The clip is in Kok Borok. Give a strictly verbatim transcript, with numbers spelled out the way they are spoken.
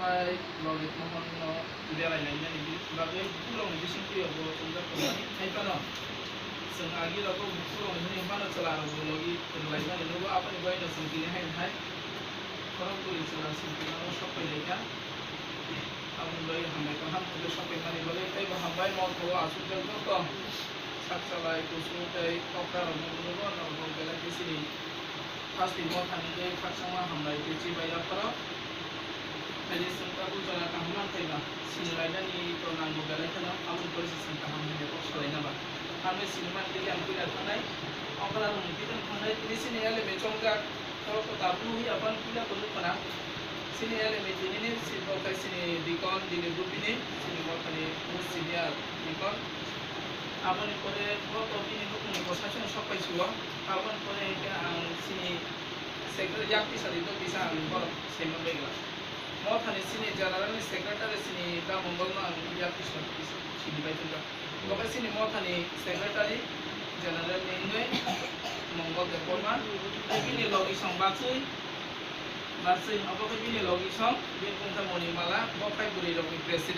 Tei Lolit Mohon no berai lainani bagwi buphurokni bisingtwi bo chongjak tongmani hai phano chwng agi rogo buphurokni hwnwi mano chwla rokbo logi rwlaimani nugo, aboni bagwino chwng tini hai hai khorokbwrwi chwla chwng tini sok phai laikha. Aboni bagwi hambai kaham khe sok phaimani bagwi tei bo hambai motha o achukjak joto sak chalai kusu tei okra rokno nugo norok belai khe chini Hasti mothani tei khakchangma hambai tei chibai yapharo. Tei chwng tabuk jora kaham manthai ba, sini lainani to nangbo belai kheno, aboni pore se chwng kaham hinwi kok salaina ba. Ang bai sini mantwi ang puila thangnai, okra rokni bidang thangnai, tini sini L M A chongjak, norok to tabuk nukya, aboni puila bo nukha na. Sini L M A tinini si bo khe sini Deacon Dilip Rupini, sini mothani most senior Deacon. Aboni pore bo to bini nukmungni bwsai chwng sok pai sio. Aboni pore hwnkhe ang sini secretary yak tisari to kisa ang borok saiman bai glak. Mothani sini general ni secretary sini da Mongol no ang yak tisari sini bai tongkha. Bo khe sini mothani secretary general ni wngwi Mongol Debbarma. Tei bini logi song Bachwi, Bachwi, obo khe bini logi song, bini bumung khe Monimala, bo khe bwrwi rokni president.